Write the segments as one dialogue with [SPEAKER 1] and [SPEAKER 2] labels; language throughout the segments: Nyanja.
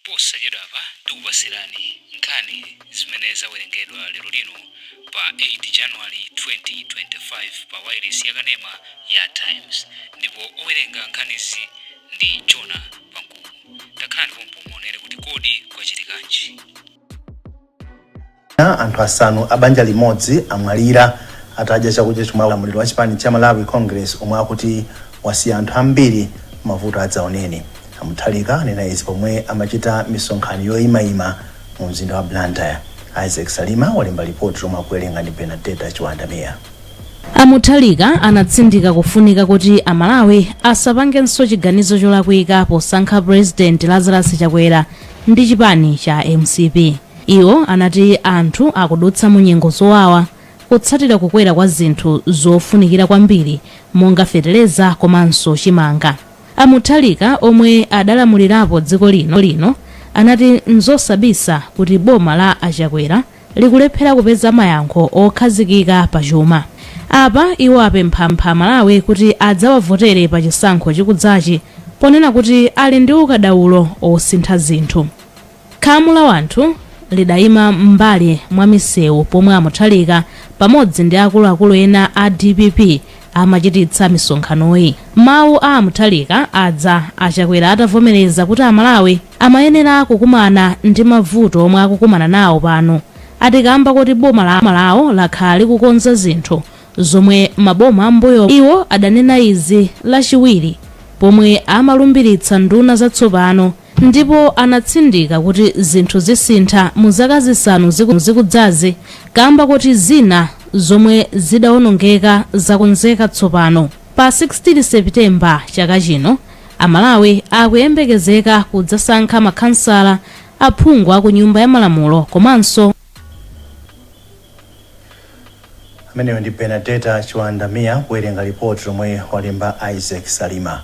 [SPEAKER 1] Posachedwapa tikupatsirani nkhani zimene zawerengedwa lero lino pa 8 January 2025 pa wailesi yakanema ya Times, ndipo owerenga nkhanizi ndi Jona Pankuku. Takhalani pompo muonere kuti kodi kwachitikanji.
[SPEAKER 2] Anthu asanu a banja limodzi amwalira atadya chakudya chomwe ulamuliro wa chipani cha Malawi Congress omwe akuti wasiya anthu ambiri mavuto adzaoneni. A Mutharika anena izi pomwe amachita misonkhano yoyimayima mu mzinda wa Blantyre. Isaac Salima walemba ripoti lomwe akuwerenga ndi Bernadetta Chiwanda Meya.
[SPEAKER 3] A Mutharika anatsindika kufunika kuti Amalawi asapangenso chiganizo cholakwika posankha Purezidenti Lazarus Chakwera ndi chipani cha mcp. Iwo anati anthu akudutsa mu nyengo zowawa kutsatira kukwera kwa zinthu zofunikira kwambiri monga feteleza komanso chimanga. A Mutharika omwe adalamulirapo dziko lino anati nzosabisa kuti boma la a Chakwera likulephera kupeza mayankho okhazikika pa chuma. Apa iwo apempha Amalawi kuti adzawavotere pa chisankho chikudzachi ponena kuti ali ndi ukadaulo osintha zinthu. Khamu la wanthu lidayima m'mbali mwa misewu pomwe a Mutharika pamodzi ndi akuluakulu ena a dpp amachititsa misonkhanoyi. Mawu a a Mutharika adza a Chakwera atavomereza kuti Amalawi amayenera kukumana ndi mavuto omwe akukumana nawo pano ati kamba koti boma lawo lakhala likukonza zinthu zomwe maboma ambuyo. Iwo adanena izi Lachiwiri pomwe amalumbiritsa nduna zatsopano ndipo anatsindika kuti zinthu zisintha mu zaka 5 zikudzazi kamba koti zina zomwe zidaonongeka zakonzeka tsopano. Pa 16 September chaka chino, Amalawi akuyembekezeka kudzasankha makhansala, aphungu aku nyumba ya malamulo komanso.
[SPEAKER 2] Ameneyo ndi Bernadetta Chiwanda Mia kuwerenga lipoti lomwe walemba Isaac Salima.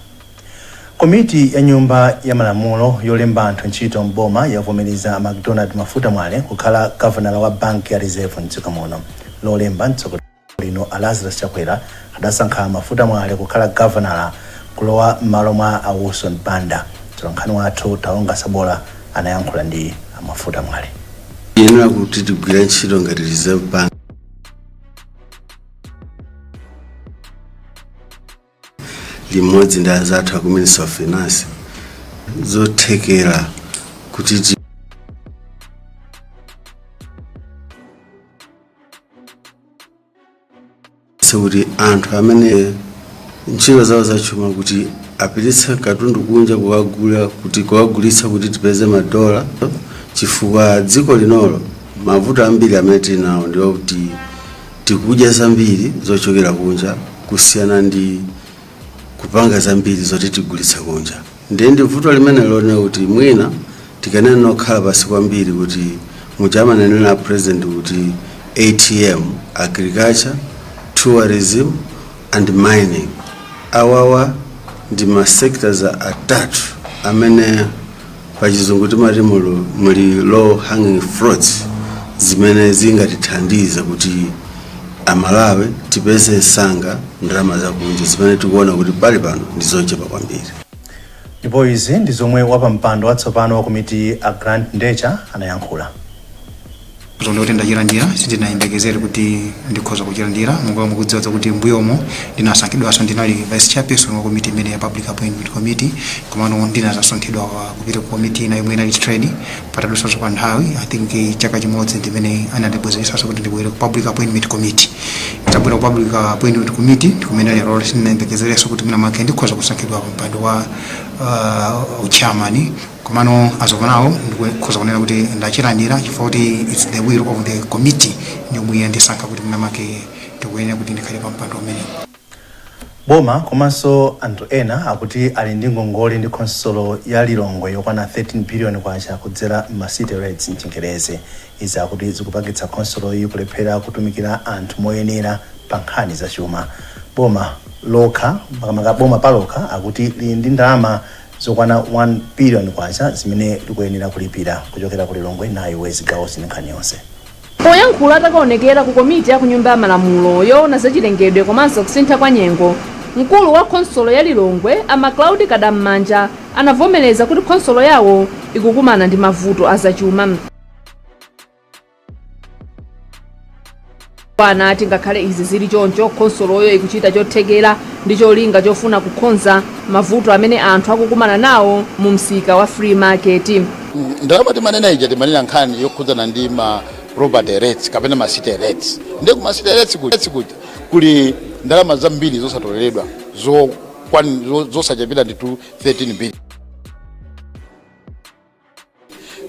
[SPEAKER 2] Komiti ya nyumba ya malamulo yolemba anthu ntchito m'boma yavomereza MacDonald Mafuta Mwale kukhala gavanala wa banki ya Reserve mdziko muno. Lolemba mtsogoleri lino a Lazarus Chakwera adasankha Mafuta Mwale kukhala gavanala kulowa m'malo mwa a Wilson Banda. Mtolankhani wathu Taonga Sabola anayankhula ndi a Mafuta Mwale.
[SPEAKER 4] Tiyenera kuti tigwire ntchito ngati Reserve Bank limodzi ndi anzathu aku Ministry of Finance zothekera kuti kuti anthu amene ntchito zawo zachuma kuti apititse katundu kunja kukagula kuti kukagulitsa kuti tipeze madola, chifukwa dziko linolo mavuto ambiri amene tili nawo ndiwo kuti tikudya zambiri zochokera kunja kusiyana ndi kupanga zambiri zoti tigulitse kunja. Ndiye ndi vuto limene lone kuti mwina tikanena okhala pasi kwambiri kuti muchamanenera President kuti ATM, agriculture, tourism and mining, awawa ndi ma sectors atatu amene pachizungu timati muli low hanging fruits zimene zingatithandize kuti Amalawi tipeze msanga ndalama zakunja zimene tikuona kuti pali pano ndi zochepa kwambiri.
[SPEAKER 2] Ndipo izi ndi zomwe wapampando watsopano wa komiti a Grant Ndecha anayankhula.
[SPEAKER 5] Zoona kuti ndachilandira, sindinayembekezere kuti ndikhoza kuchilandira. Monga mukudziwa kuti mbuyomo ndinasankhidwanso, ndinali vice chairperson wa komiti imene ya Public Appointment Committee, komano ndinazasunthidwa kupita ku komiti ina yomwe inali Trade. Patadutsanso pa nthawi, I think chaka chimodzi, ndimene anandibwezeretsanso kuti ndibwere ku Public Appointment Committee. Ndabwera ku Public Appointment Committee ndikumene lero sindinayembekezerenso kuti mwina mwake ndikhoza kusankhidwa pa mpando wa uchairman. Komano as of now ndikhoza kunena kuti ndachilandira chifukwa kuti it's the will of the committee yomwe yandisankha kuti mwina mwake ndikuyenera kuti ndikhale pa mpando umenewu.
[SPEAKER 2] Boma komanso anthu ena akuti ali ndi ngongole ndi khonsolo ya Lilongwe yokwana 13 billion kwacha kudzera ma city rates mchingerezi. Izi akuti zikupangitsa khonsoloyi kulephera kutumikira anthu moyenera pa nkhani zachuma. Boma lokha, makamaka boma palokha, akuti lili ndi ndalama zokwana 1 billion kwacha zimene likuyenera kulipira. Kuchokera ku Lilongwe, nayi Wezi Gawosi ndi nkhani yonse.
[SPEAKER 6] Poyankhula atakaonekera ku komiti ya ku Nyumba ya Malamulo yoona zachilengedwe komanso kusintha kwa nyengo, mkulu wa khonsolo ya Lilongwe a Macloud Kadam'manja Anavomereza kuti khonsolo yawo ikukumana ndi mavuto azachuma. Anati ngakhale izi zili choncho, khonsoloyo ikuchita chothekera ndi cholinga chofuna kukonza mavuto amene anthu akukumana nawo mu msika wa Free Market.
[SPEAKER 7] Ndalama timanena ija, timanena nkhani yokhudzana ndi ma property rates kapena ma city rates. Ndiye ku ma city rates kuja kuli ndalama zambiri zosatoleredwa zosachepera ndi 13 billion.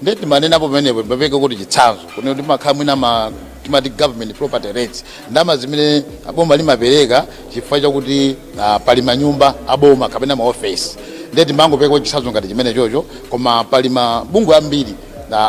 [SPEAKER 7] Ndiye timanenapo pamenepo, timapeka kuti chitsanzo kuti timakhala mwina ma timati government property rates, ndalama zimene boma limapereka chifukwa chakuti pali manyumba aboma kapena maofesi. Ndiye timangopeka chitsanzo ngati chimene chocho, koma pali mabungwe ambiri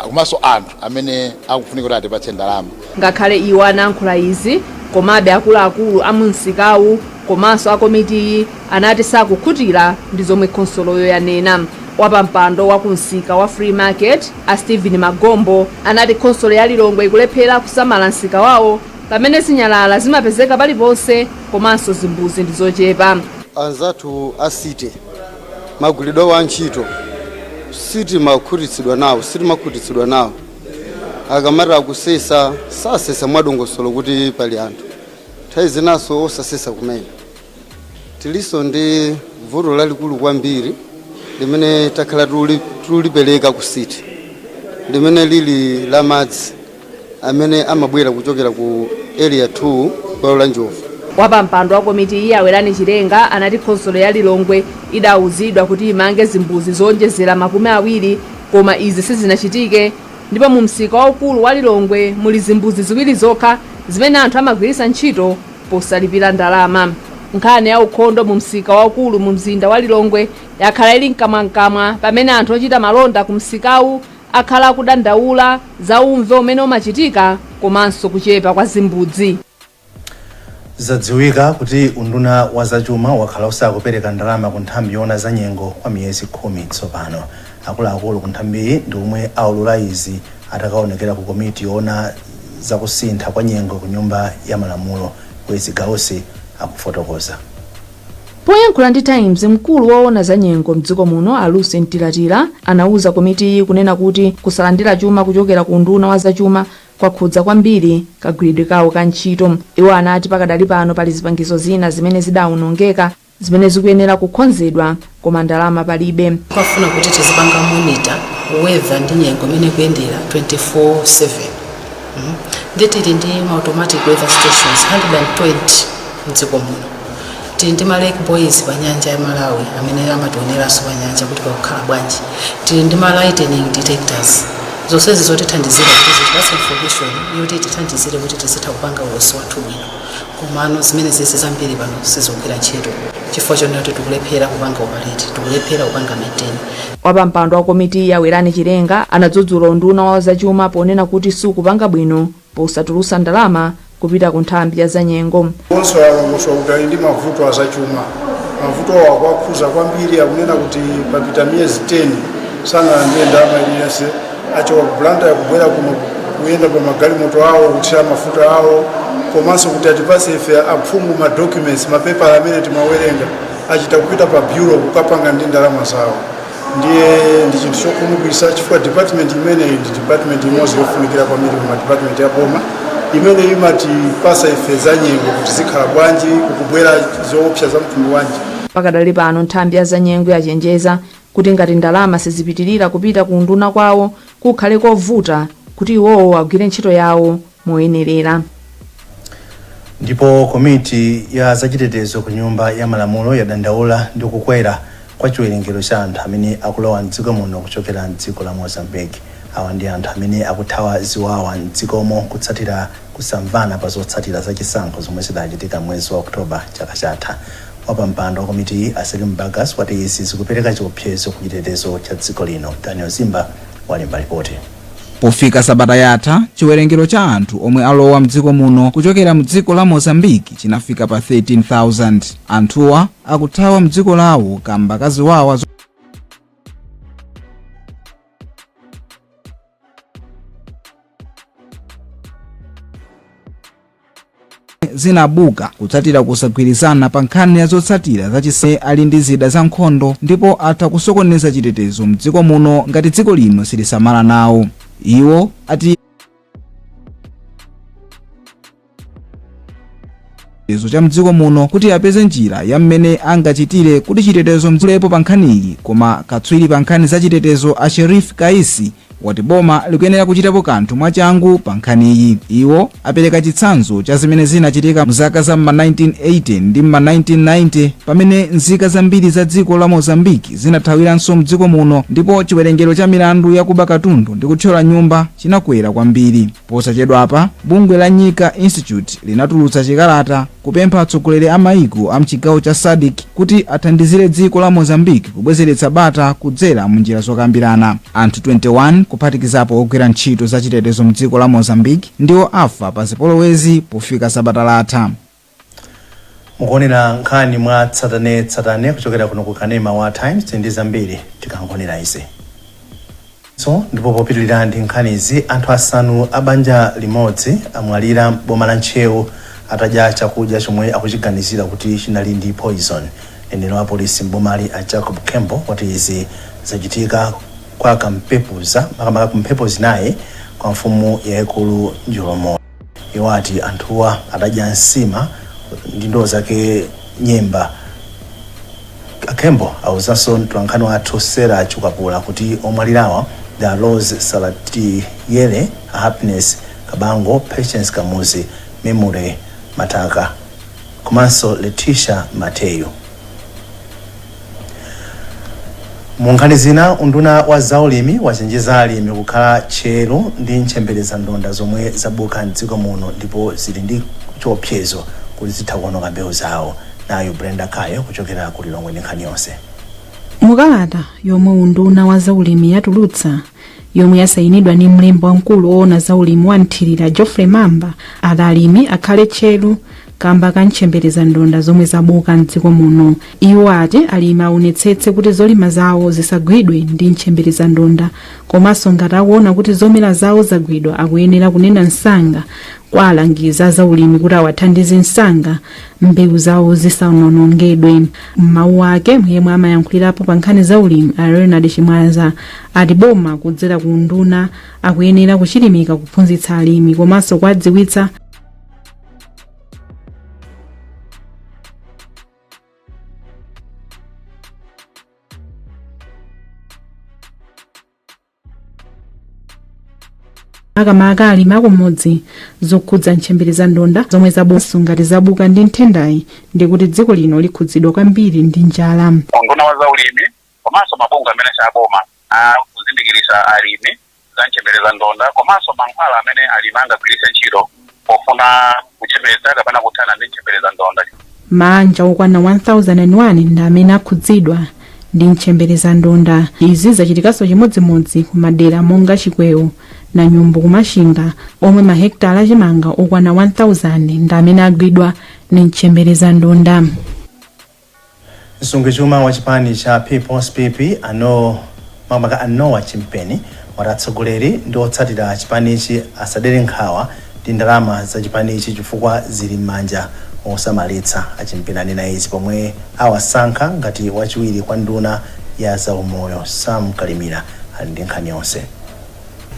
[SPEAKER 7] komanso anthu amene akufunika kuti atipatse ndalama.
[SPEAKER 6] Ngakhale iwo anayankhula izi, komabe akuluakulu a mumsikawu komanso a komitiyi anati sakukhutira ndi zomwe khonsoloyo yanena. Wapampando wa kumsika wa Free Market, a Stephen Magombo, anati khonsolo ya Lilongwe ikulephera kusamala msika wawo pamene zinyalala zimapezeka paliponse komanso zimbuzi ndi zochepa.
[SPEAKER 4] Anzathu a city, magwiridwe awo a ntchito sitimakhutitsidwa nawo, sitimakhutitsidwa nawo. Akamati akusesa, sasesa mwadongosolo kuti pali anthu, nthawi zinaso osasesa kumene. Tilinso ndi vuto lalikulu kwambiri limene takhala tulipereka ku city, limene lili la madzi amene amabwera kuchokera ku Area 2, bwalo la Njovu.
[SPEAKER 6] Wapampando wa komiti iyi, Awerani Chilenga, anati khonsolo ya Lilongwe idawuzidwa kuti imange zimbuzi zowonjezera 20, koma izi sizinachitike, ndipo mu msika waukulu wa Lilongwe muli zimbuzi ziwiri zokha zimene anthu amagwiritsa ntchito posalipira ndalama. Nkhani ya ukhondo mu msika waukulu mu mzinda wa Lilongwe yakhala ili mkamwamkamwa pamene anthu ochita malonda ku msikawu akhala akudandaula za umve umene umachitika komanso kuchepa kwa zimbudzi.
[SPEAKER 2] Zadziwika kuti unduna wa zachuma wakhala usakupereka ndalama ku nthambi yoona za nyengo kwa miyezi 10 tsopano. Akuluakulu ku nthambiyi ndi omwe aulula izi atakaonekera ku komiti yoona zakusintha kwa nyengo ku Nyumba ya Malamulo. Wezi Gausi akufotokoza.
[SPEAKER 8] Poyankhula ndi Times, mkulu woona za nyengo mdziko muno, a Lucy Mtilatila, anauza komitiyi kunena kuti kusalandira chuma kuchokera ku unduna wa zachuma kwakhudza kwambiri kagwiridwe kawo ka ntchito. Iwo anati pakadali pano pali zipangizo zina zimene zidawonongeka zimene zikuyenera kukonzedwa, koma ndalama palibe.
[SPEAKER 9] Pafuna kuti tizipanga monitor weather ndi nyengo imene ikuyendera 24/7. Ndi tili ndi ma automatic weather stations 120 mdziko muno. Tili ndi ma lake buoys pa nyanja ya Malawi amene amationeranso pa nyanja kuti pakukhala bwanji. Tili ndi ma lightning detectors, zonsezi zotithandizira kuti zitipatse information yoti tithandizire kuti tizitha kupanga ulosi wathu bwino. Komano zimene zisi zambiri pano sizikugwira ntchito chifukwa chonena kuti tikulephera kupanga operate, tikulephera kupanga maintain.
[SPEAKER 8] Wapampando wa komiti ya Werani Chilenga anadzudzula unduna wa zachuma ponena kuti sukupanga bwino posatulutsa ndalama kupita ku nthambi ya zanyengo.
[SPEAKER 10] Onse alongosola kuti ali ndi mavuto azachuma. Mavuto awo akuakhuza kwambiri. Akunena kuti papita miyezi 10 sanalandire ndalama iliyonse. Achoka ku Blantyre kubwera kuno kuyenda pa magalimoto awo, kuthira mafuta awo, komanso kuti atipase ife aphungu ma documents, mapepala amene timawerenga, achita kupita pa bureau kukapanga ndi ndalama zawo. Ndiye ndi chinthu chokhumudwitsa chifukwa department imeneyi ndi department imodzi yofunikira kwambiri mu department ya boma imene imatipasa ife za nyengo kuti zikhala bwanji, kukubwera zoopsa za mtundu wanji.
[SPEAKER 8] Pakadali pano nthambi ya zanyengo yachenjeza kuti ngati ndalama sizipitirira kupita ku unduna kwawo, kukhale kovuta kuti iwowo agwire ntchito yawo moyenerera.
[SPEAKER 2] Ndipo komiti ya zachitetezo ku Nyumba ya Malamulo yadandaula ndi kukwera kwa chiwerengero cha anthu amene akulowa mdziko muno kuchokera mdziko la Mozambique. Awa ndi anthu amene akuthawa ziwawa mdzikomo kutsatira kusamvana pa zotsatira zachisankho zomwe zidachitika mwezi wa Oktoba chaka chatha. Wapampando wa komitiyi, a Salim Bagas, wati izi zikupereka chiopsezo ku chitetezo cha dziko lino. Daniel Zimba walemba ripoti.
[SPEAKER 11] Pofika sabata yatha, chiwerengero cha anthu omwe alowa mdziko muno kuchokera mdziko la Mozambiki chinafika pa 13,000. Anthuwa akuthawa mdziko lawo kamba ka ziwawa Zinabuka kutsatira kusagwirizana pa nkhani ya zotsatira zachise ali ndi zida za nkhondo ndipo atha kusokoneza chitetezo mdziko muno ngati dziko lino silisamala nawo. Iwo ati chitetezo cha mdziko muno kuti apeze njira ya mmene angachitire kuti chitetezo mdziko pa nkhaniyi. Koma katswiri pa nkhani za chitetezo a Sherif Kaisi wati boma likuyenera kuchitapo kanthu mwachangu pa nkhaniyi. Iwo apereka chitsanzo cha zimene zinachitika mzaka za mma 1980 ndi mma 1990, pamene nzika zambiri za dziko la Mozambiki zinathawiranso mdziko muno ndipo chiwerengero cha milandu yakuba katundu ndi kuthyola nyumba chinakwera kwambiri. Posachedwapa, bungwe la Nyika Institute linatulutsa chikalata kupempha atsogoleri a maiko a mchigawo cha SADC kuti athandizire dziko la Mozambique kubwezeretsa bata kudzera mu njira zokambirana. Anthu 21, kuphatikizapo ogwira ntchito za chitetezo mdziko la Mozambique, ndiwo afa pa zipolowezi pofika sabata latha.
[SPEAKER 2] Mukuonera nkhani mwa tsatanetsatane kuchokera kuno ku kanema wa Times ndi zambiri tikangonera izi. So ndipo popitirira ndi nkhanizi, anthu asanu a banja limodzi amwalira boma la Ntcheu atadya chakudya chomwe akuchiganizira kuti chinali ndi poison. Mneneri wa polisi mbomali a Jacob Kembo wati izi zachitika kwa Kampepuza, makamaka kumphepo zinayi kwa mfumu yayikulu Njolomo. Iwo ati anthuwa adadya nsima ndi ndiwo zake nyemba. Akembo awuzanso mtolankhani wathu Sera Chukapula kuti omwalirawa ndi a Rose Salatiyele, Happiness Kabango, Patience Kamuzi, Memory Mataka komanso Letitia Mateyu. Mu nkhani zina, unduna wa zaulimi wachenjeza alimi kukhala tcheru ndi ntchembereza ndonda zomwe zabuka mdziko muno ndipo zili ndi chiopsezo kuti zitha kuononga mbewu zawo. Nayo Brenda Kayo kuchokera ku Lilongwe ndi nkhani yonse.
[SPEAKER 12] Mukalata yomwe unduna wa zaulimi yatulutsa, yomwe yasayinidwa ndi mlembi wamkulu woona zaulimi wa mthirira Geoffrey Mamba, ati alimi akhale tcheru kamba ka ntchembereza ndonda zomwe zabuka mdziko muno. Iwo ati alimi aonetsetse kuti zolima zawo zisagwidwe ndi ntchembereza ndonda, komanso ngati akuona kuti zomera zawo zagwidwa, akuyenera kunena msanga kwa alangizi a zaulimi kuti awathandize msanga mbewu zawo zisanonongedwe. M'mawu ake, yemwe amayankhulirapo pa nkhani za ulimi a Leonard Chimwaza ati boma kudzera ku nduna akuyenera kuchilimika kuphunzitsa alimi komanso kuwadziwitsa makamaka alimi akumudzi zokhudza ntchembereza ndonda zomwe zabuka. Ngati zabuka ndi nthendayi, ndikuti dziko lino likhudzidwa kwambiri ndi njala.
[SPEAKER 13] Unduna wa zaulimi komanso mabungwe amene si aboma akuzindikirisa alimi za ntchembereza ndonda komanso mankhwala amene alimi angagwiritse ntchito pofuna kuchepetsa kapena kuthana ndi ntchembereza ndonda.
[SPEAKER 12] Maanja okwana 1001 ndi amene akhudzidwa ndi ntchembereza ndonda. Izi zachitikanso chimodzimodzi ku madera monga Chikwewo na Nyumbu kuMachinga, omwe mahekitala achimanga okwana 1000 ndi amene agwidwa ndi ntchembereza ndonda.
[SPEAKER 2] Msungichuma wa chipani cha People's PP ano makamaka a Noah Chimpeni wati atsogoleri ndi otsatira chipanichi asadere nkhawa ndi ndalama za chipanichi chifukwa zili m'manja osamalitsa. Achimpeni anena izi pomwe awasankha ngati wachiwiri kwa nduna ya zaumoyo. Sam Kalimira ali ndi nkhani yonse.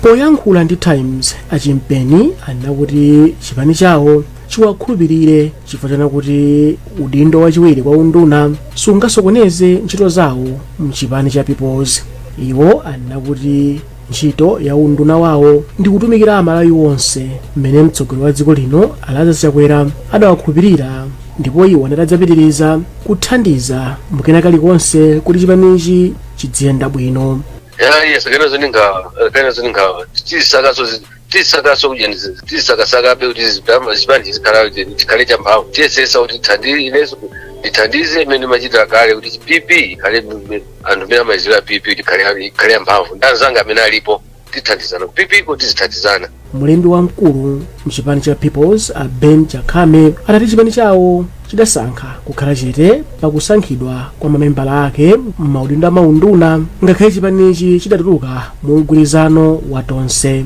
[SPEAKER 14] Poyankhula ndi Times, Achimpeni anena kuti chipani chawo chiwakhulupirire chifukwa chana kuti udindo wachiwiri kwa unduna sungasokoneze ntchito zawo mchipani cha Peoples. Iwo anena kuti ntchito ya unduna wawo ndi kutumikira Amalawi onse mmene mtsogoleri wa dziko lino Lazarus Chakwera adawakhulupirira, ndipo iwo anati adzapitiriza kuthandiza mukena kalikonse kuti chipanichi chidziyenda bwino.
[SPEAKER 15] Ya, sakana ziningawa kana ziningawa tizisakaso tizisakaso kudya tizisakasakabe kuti zipani zikhala chikhale champhamvu. Tiyesesa kuti ineso ndithandize imene machitira kale kuti PP ikhale anthu amene amayiziwa PP kuti ikhale yamphamvu, ndi anzanga amene alipo tithandizana ku PP ko, tizithandizana.
[SPEAKER 14] Mlembi wamkulu mchipani cha Peoples a Ben Chakame adati chipani chawo chidasankha kukhala chete pakusankhidwa kwa mamembala ake m'maudindo amaunduna, ngakhale chipanichi chidatuluka mu mgwirizano wa Tonse.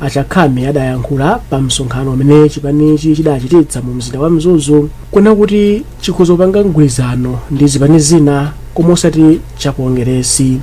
[SPEAKER 14] Achakhame adayankhula pa msonkhano umene chipanichi chidachititsa mu mzinda wa Mzuzu kuna kuti chikhoza kupanga mgwirizano ndi zipani zina koma osati chakongeresi.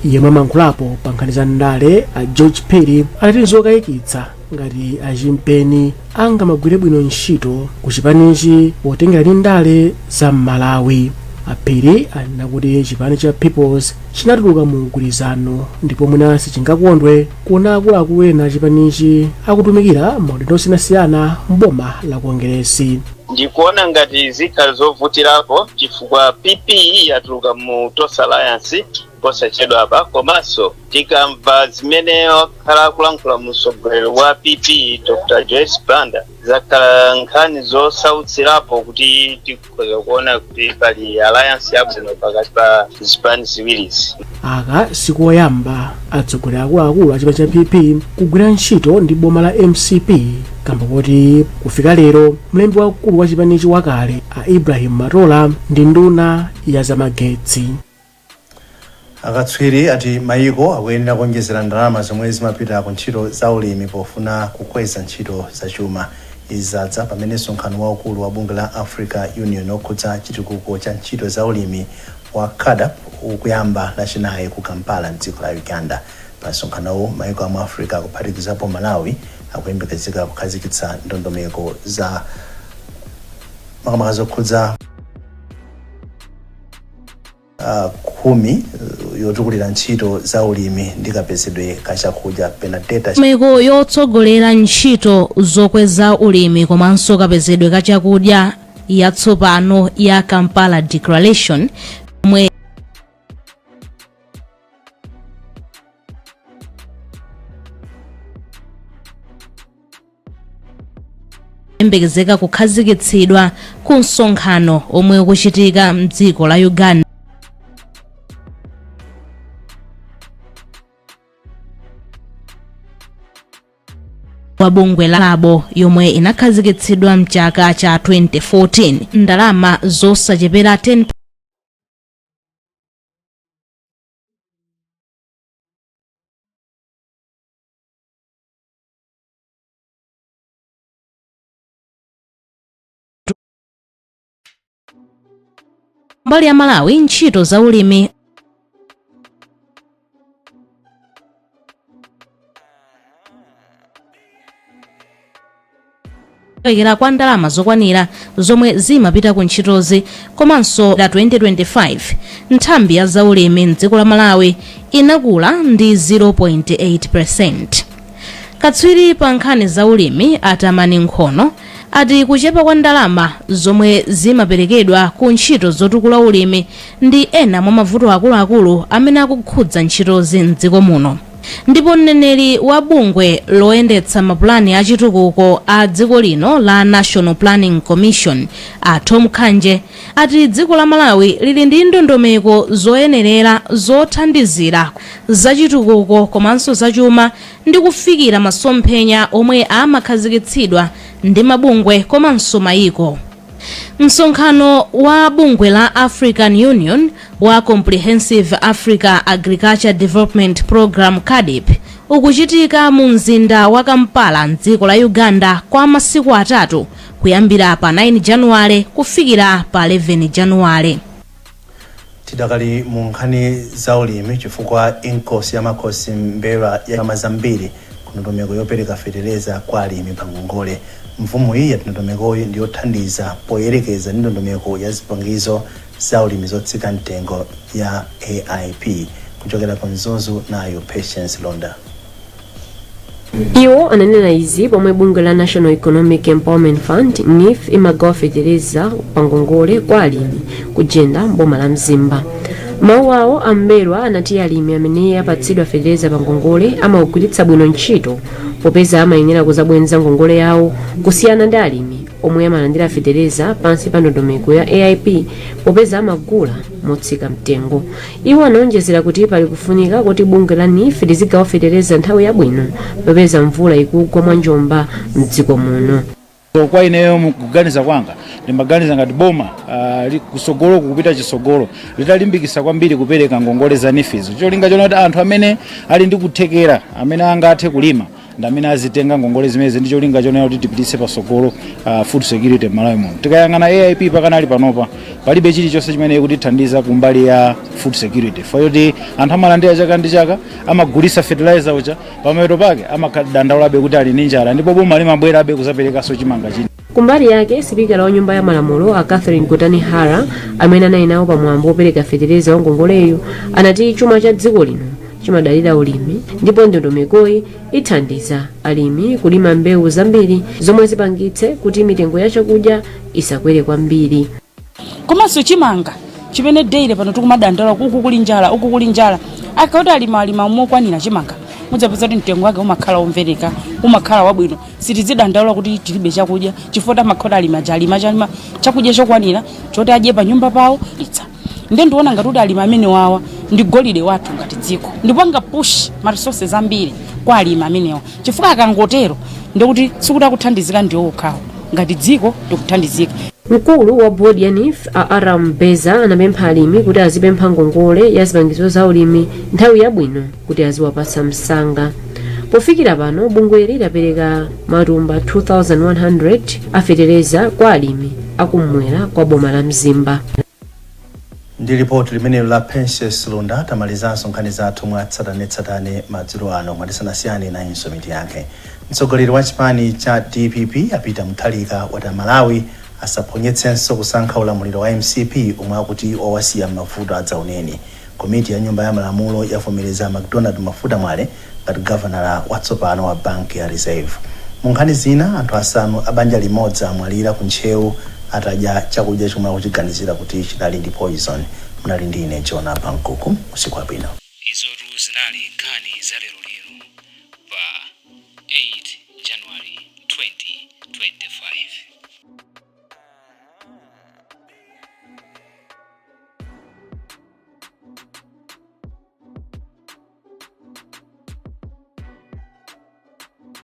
[SPEAKER 14] Yemwe amayankhulapo pa nkhani za ndale a George Perry anati nzokayikitsa ngati achimpeni angamagwire bwino ntchito ku chipanichi potengera ndi ndale za Malawi. Aphiri anena kuti chipani cha Peoples chinatuluka mu mgwirizano ndipo mwina sichingakondwe kuona akuluakulu ena achipanichi akutumikira maudindo osiyanasiyana mboma la Kongeresi.
[SPEAKER 16] Ndikuona ngati zikhala zovutirapo chifukwa PP yatuluka mu Tonse Alliance posachedwa apa, komanso tikamva zimene wakhala akulankhula mtsogoleri wa PP Dr Joyce Banda, zakhala nkhani zosautsirapo kuti tikhoza kuona kuti pali alliance yabwino pakati pa zipani ziwirizi.
[SPEAKER 14] Aka sikoyamba atsogoleri akuluakulu a chipani cha PP kugwira ntchito ndi boma la MCP, kamba kuti kufika lero mlembi wamkulu wa chipanichi wakale a Ibrahim Matola ndi nduna ya zamagetsi.
[SPEAKER 2] Akatswiri ati mayiko akuyenera kuonjezera ndalama zomwe zimapita ku ntchito za ulimi pofuna kukweza ntchito zachuma. Izi zadza pamene msonkhano waukulu wa bungwe la Africa Union okhudza chitukuko cha ntchito za ulimi wa CAADP ukuyamba Lachinayi ku Kampala mdziko la Uganda. Pa msonkhanowu, mayiko amu Africa kuphatikizapo Malawi akuyembekezeka kukhazikitsa ndondomeko za makamaka zokhudza 10 yotukulira ntchito za ulimi ndi kapezedwe ka chakudya. Benadeta
[SPEAKER 3] Ndondomeko yotsogolera ntchito zokweza ulimi komanso kapezedwe ka chakudya yatsopano ya Kampala Declaration yomwe yembekezeka kukhazikitsidwa ku msonkhano omwe ukuchitika mdziko la Uganda wa bungwe la labo yomwe inakhazikitsidwa mchaka cha 2014, ndalama zosachepera 10 Mbali ya Malawi, ntchito za ulimi kuchepekera kwa ndalama zokwanira zomwe zimapita ku ntchitozi komanso la 2025 nthambi ya zaulimi mdziko la Malawi inakula ndi 0.8%. Katswiri pa nkhani za ulimi a Tamani Nkhono ati kuchepa kwa ndalama zomwe zimaperekedwa ku ntchito zotukula ulimi ndi ena mwa mavuto akuluakulu amene akukhudza ntchitozi mdziko muno. Ndipo mneneri wa bungwe loyendetsa mapulani achitukuko a dziko lino la National Planning Commission a Tom Khanje ati dziko la Malawi lili ndi ndondomeko zoyenerera zothandizira zachitukuko komanso zachuma ndi kufikira masomphenya omwe amakhazikitsidwa ndi mabungwe komanso mayiko. Msonkhano wa bungwe la African Union wa Comprehensive Africa Agriculture Development Program CAADP ukuchitika mu mzinda wa Kampala mdziko la Uganda kwa masiku atatu kuyambira pa 9 Januwale kufikira pa 11 Januwale.
[SPEAKER 2] Tidakali mu nkhani za ulimi chifukwa Inkosi ya Makosi M'mbelwa ya zambiri ku ndondomeko yopereka fetereza kwa alimi pa ngongole. Mfumuyi yati ndondomekoyi ndi yothandiza poyerekeza ndi ndondomeko ya zipangizo za ulimi zotsika mtengo ya AIP. Kuchokera ku Mzuzu, nayo Patience Londa.
[SPEAKER 17] Iwo ananena izi pomwe bungwe la National Economic Empowerment Fund NEEF imagawa fetereza pa ngongole kwa alimi ku Jenda mboma la Mzimba. Mawu awo, a M'mbelwa anati alimi amene apatsidwa fetereza pa ngongole amawugwiritsa bwino ntchito popeza amayenera kuzabwenza ngongole yawo, kusiyana ndi alimi omwe amalandira fetereza pansi pa ndondomeko ya AIP popeza amagula motsika mtengo. Iwo anaonjezera kuti pali kufunika kuti bungwe la NEEF lizigawa fetereza nthawi yabwino popeza mvula ikugwa mwanjomba mdziko muno.
[SPEAKER 18] So kwa ineyo mukuganiza kwanga, ndimaganiza ngati boma kusogolo kupita chisogolo litalimbikisa kwambiri kupereka ngongole za NEEF izo, cholinga chona kuti anthu amene ali ndi kuthekera, amene angathe kulima, Ndi amene azitenga ngongole zimenezi ndi cholinga chonena kuti tipititse patsogolo food security m'Malawi muno. Tikayang'ana AIP, pakanali panopa palibe chilichonse chimene kutithandiza kumbali ya food security, fayoti anthu amalandira chaka ndi chaka, amagulisa fertilizer uja, pamapeto pake amadandaulabe kuti ali ndi njala, ndipo boma limabwerabe kuzaperekanso chimanga china.
[SPEAKER 17] Kumbali yake, sipikala wa nyumba ya malamulo a Catherine Gotani Hara, amene anali nawo pamwambo wopereka fetereza wa ngongoleyo, anati chuma cha dziko lino chimadalira ulimi, ndipo ndondomekoyi ithandiza alimi kulima mbewu zambiri zomwe zipangitse kuti mitengo ya chakudya isakwere kwambiri.
[SPEAKER 19] Komanso chimanga chimene daily pano tikumadandaula, uku kuli njala, uku kuli njala, akauti alima alima mokwanira chimanga, mudzapeza kuti mtengo wake umakhala womvereka, umakhala wabwino. Sitizidandaula kuti tilibe chakudya, chifukwa tamakhala alima aja alima chalima chakudya chokwanira choti adye pa nyumba pawo. Itsa nde ndiona ngati kuti alimi amene wawa ndi golide wathu ngati dziko, ndipo angapush ma resources ambiri kwa alimi amenewa, chifukwa akangotero ndikuti sikuti akuthandizika ndiwo okhawo, ngati dziko tikuthandizika.
[SPEAKER 17] Mkulu wa bodi ya NEEF a Aram Beza anapempha alimi kuti azipempha ngongole ya zipangizo za ulimi nthawi yabwino kuti aziwapatsa msanga. Pofikira pano, bungweli lapereka matumba 2100 afetereza kwa alimi akumwera kwa boma la Mzimba.
[SPEAKER 2] Ndi ripoti limenelo la Princess Lunda, tamalizanso nkhani zathu mwa tsatanetsatane madzulo ano. Mwatisanasiyane nayinso miti yake. Mtsogoleri wa chipani cha DPP a Peter Mutharika wati Amalawi asaphonyetsenso kusankha ulamuliro wa MCP omwe akuti wawasiya m'mavuto adzaoneni. Komiti ya nyumba ya malamulo yavomereza MacDonald Mafuta Mwale ngati gavanala watsopano wa banki ya Reserve. Mu nkhani zina, anthu asanu a banja limodzi amwalira ku Ntcheu atadya chakudya chomwe akuchiganizira kuti chinali ndi poison. Munali ndi ine Jona Pankuku. Usiku wabwino.
[SPEAKER 1] Izotu zinali nkhani za lero.